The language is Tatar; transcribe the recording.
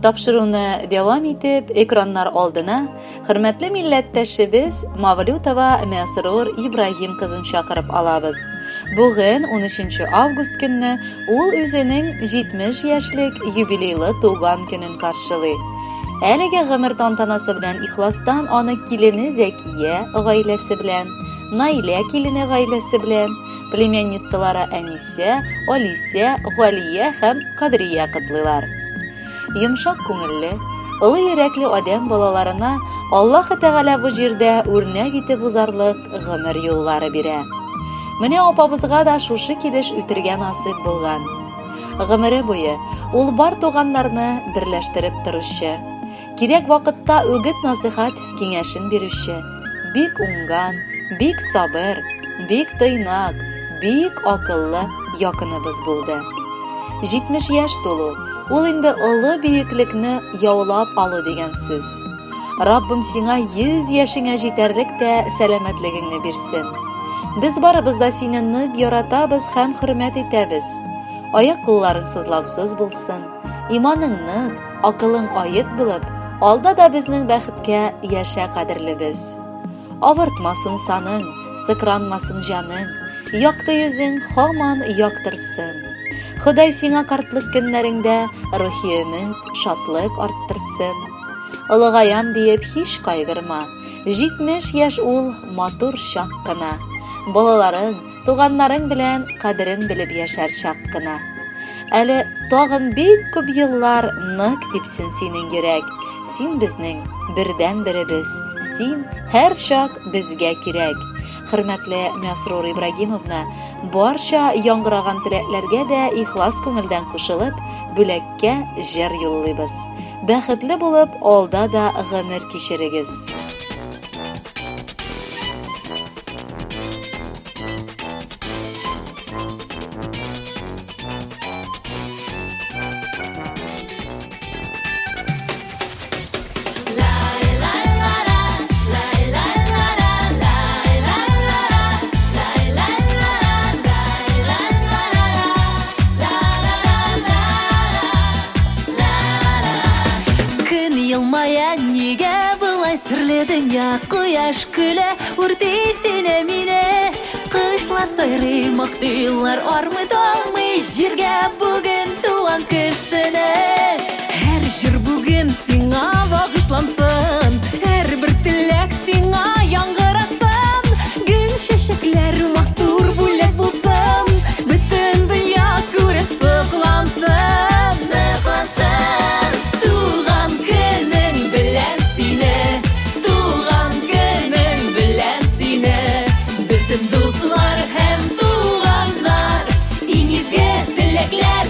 Тапшыруны дәвам итеп, экраннар алдына хөрмәтле милләттәшебез Мавлютова Мәсрур Ибраһим кызын чакырып алабыз. Бүген, 13 август көнне, ул үзенең 70 яшьлек юбилейлы туган көнен каршылый. Әлеге гомер тантанасы белән ихластан аны килене Зәкия гаиләсе белән, Наилә килене гаиләсе белән, племянницалары Әнисә, Алисә, Галия һәм Кадрия котлыйлар. Йомшак күңелле, олы йөрәкле адәм балаларына Аллаһы Тәгалә бу җирдә үрнәк итеп узарлык гомер юллары бирә. Менә апабызга да шушы килеш үтергә насыйп булган. Гомере буе ул бар туганнарны берләштереп торучы, кирәк вакытта үгет-насыйхат киңәшен бирүче, бик уңган, бик сабыр, бик тыйнак, бик акыллы якыныбыз булды. 70 яшь тулу, ул инде олы биеклекне яулап алу дигән сүз. Раббым сиңа 100 яшеңә җитәрлек тә сәламәтлегеңне бирсен. Без барыбыз да сине нык яратабыз һәм хөрмәт итәбез. Аяк-кулларың сызлаусыз булсын, иманың нык, акылың аек булып, алда да безнең бәхеткә яшә кадерлебез. Авыртмасын саның, сыкранмасын җаның, якты йөзең һаман яктырсын. Ходай сиңа картлык көннәреңдә рухи өмет, шатлык арттырсын. Олыгаям диеп һич кайгырма, 70 яшь ул матур чак кына. Балаларың, туганнарың белән кадерен белеп яшәр чак кына. Әле тагын бик күп еллар нык типсен синең йөрәк. Син безнең бердәнберебез, син һәрчак безгә кирәк. Хөрмәтле Мәсрур Ибрагимовна, барча яңгыраган теләкләргә дә ихлас күңелдән кушылып, бүләккә җыр юллыйбыз. Бәхетле булып, алда да гомер кичерегез. Көн елмая, нигә болай серле дөнья? Кояш көлә, үрти сине мине. Кышлар сайрый, мактыйлар армый талмый җиргә бүген туган кешене. Һәр җыр бүген сиңа багышлансын, һәрбер теләк сиңа яңгырасын. Гөл чәчәкләр матур бүләк булсын, бөтен дөнья күреп соклансын. Соклансын. Туган көнең белән сине, туган көнең белән сине. Бөтен дуслар һәм туганнар иң изге теләкләр.